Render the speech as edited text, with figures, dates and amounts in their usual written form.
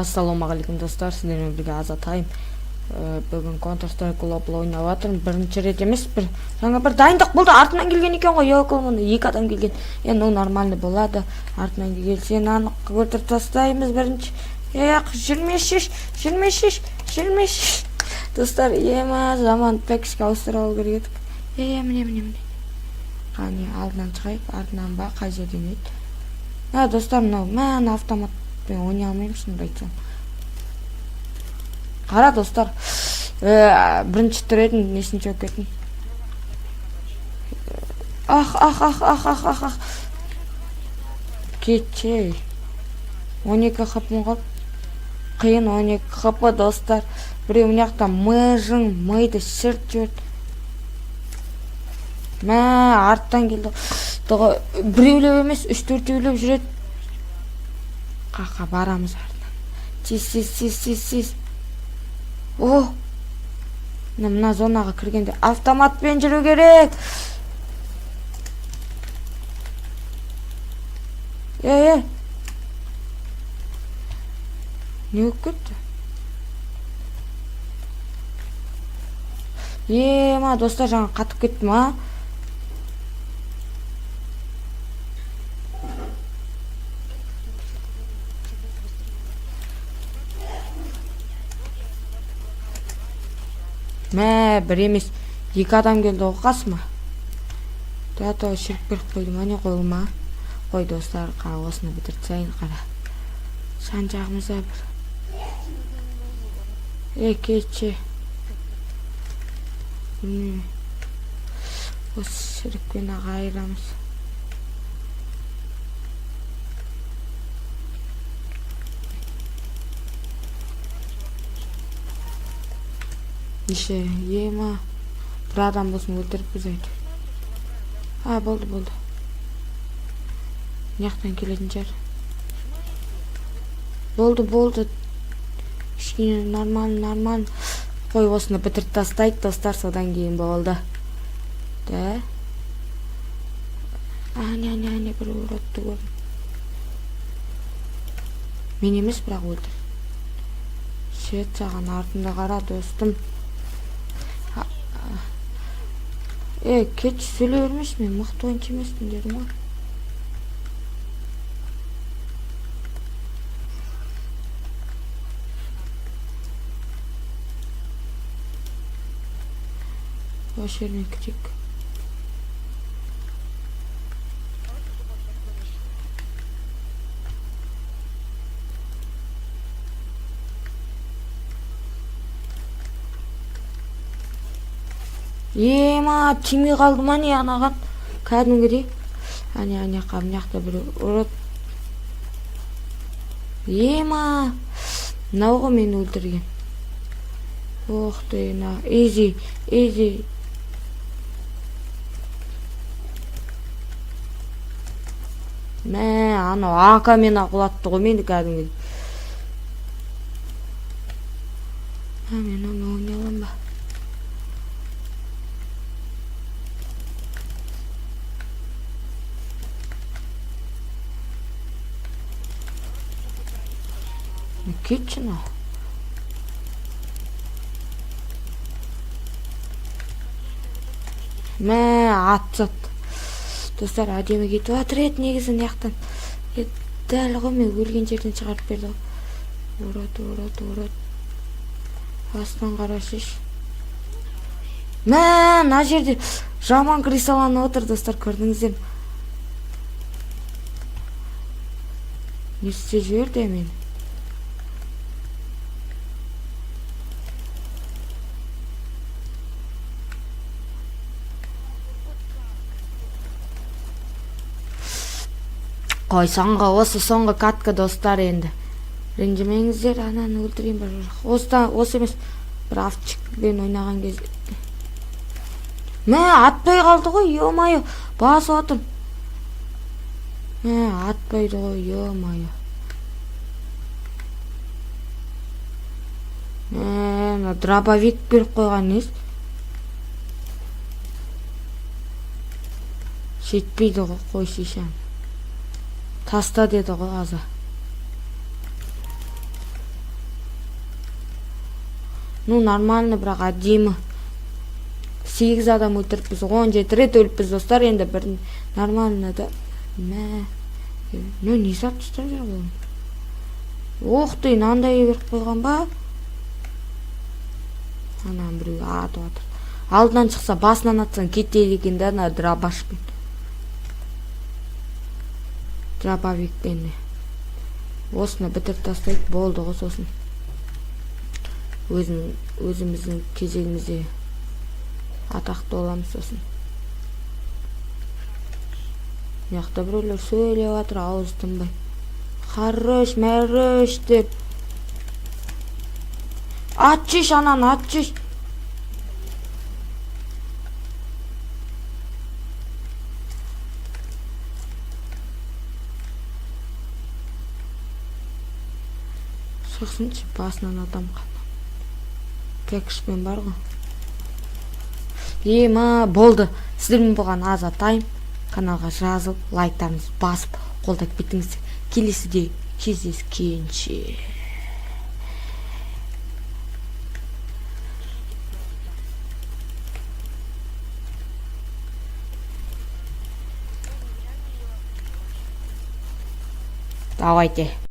Ассалаумағалейкум, достар! Сіздермен бірге Азатайым. Бүгін Counter Strike Global ойнап жатырмын. Бірінші рет емес, бір жаңа бір дайындық болды. Артынан келген екен ғой, екі екі адам келген. Енді ол нормально болады. Артынан келсе, мынаны өлтіріп тастаймыз бірінші. Эх, жүрмеші, жүрмеші, жүрмеші. Достар, ема заман пәкішке ауыстырып алу керек едік. Е, міне, міне, міне. Қане, алдынан шығайық, артынан ба, қай жерден еді? А, достар, мынау мә автоматпен ойнай алмаймын, шынымды айтсам. Қара, достар, бірінші тұр едім, несінші болып кеттім. Ах, ах, ах, ах, ах, ах, ах, кетші. 12 хпм қалды, қиын. 12 хп, достар. Біреу мына жақта мыжың миды шірт жіберді. Мә, арттан келді ғой. Біреулеп емес, үш төртеулеп жүреді. Қақа барамыз артынан. Тез, тез, тез, тез, тез. О, мына зонаға кіргенде автоматпен жүру керек. Е, е, не болып кетті? Ема, достар, жаңа қатып кетті ма? Мә, бір емес, екі адам келді ғой қасыма. Да, шіріп келіп қойды ма, не қолыма? Қой, достар, осыны бітіріп тастайын. Қара, жан жағымызда бір. Е, кетші, білмеймін, осы шірікпен ақ айырамыз. Неше, ема, бір адам болсын өлтіріппіз әйтеуір. А, болды, болды, мына жақтан келетін шығар. Болды, болды, кішкене нормально, нормально. Қой, осыны бітіріп тастайық, достар, содан кейін болды да. Әне, әне, әне, бір уродты көрдім мен емес, бірақ өлтір. Шет саған, артында қара, достым. Е, кетші, сөйлей бермеші, мен мықты ойыншы емеспін дедім ғой. Осы жерден кірейік. Ема, тимей қалды ма, не, анаған кәдімгідей? Әне, әне, мына жақта біреу ұрып. Ема, мынау ғой мені өлтірген. Ох ты, на, изи, изи. Мә, анау АК-мен ақ құлатты ғой мені кәдімгідей. Мә, мен оны ойнай аламын ба? Кетші мынау. Мә, атып тастады. Достар, әдемі кетіп жатыр еді негізі. Мына жақтан дәл ғой мен өлген жерден шығарып берді ғой. Урод, урод, урод, астынан қарашы. Мә, мына жерде жаман крысаланып отыр, достар, көрдіңіздер ме? Не істеп жіберді мені? Қой, соңғы, осы соңғы катка, достар, енді ренжімеңіздер. Ананы өлтірейін ба? Жоқ, осыдан, осы емес, бір автчикпен ойнаған кезде, мә, атпай қалды ғой. Е мое, басып отырмын, мә, атпайды ғой. Е мое, мә, мына дробовик беріп қойған несі, жетпейді ғой. Қой, шешем, таста деді ғой. Аза. Ну, нормально, бірақ әдемі. 8 адам өлтіріппіз, 17 рет өліппіз, достар, енді бір нормально да. Мә. Ну, не зат ұстап жүр ғой? Ох ты, мынандай беріп қойған ба? Анан біреу атып жатыр. Алдынан шықса, басынан атсаң кетеді екен да, ана дробашпен. Дробовикпен. Осыны бітіріп тастайық, болды ғой сосын. Өзіміздің кезегімізде атақты боламыз сосын. Мына жақта біреулер сөйлеп жатыр, ауызы тынбай. Хорош, мәрош деп. Атшы, ананы атшы. Шықсыншы, басынан адам қана. Кекішпен бар ғой. Ема, болды. Сіздермен болған Азатайым. Каналға жазылып, лайктарыңызды басып, қолдап кетіңіздер. Келесіде кездескенше. Давайте.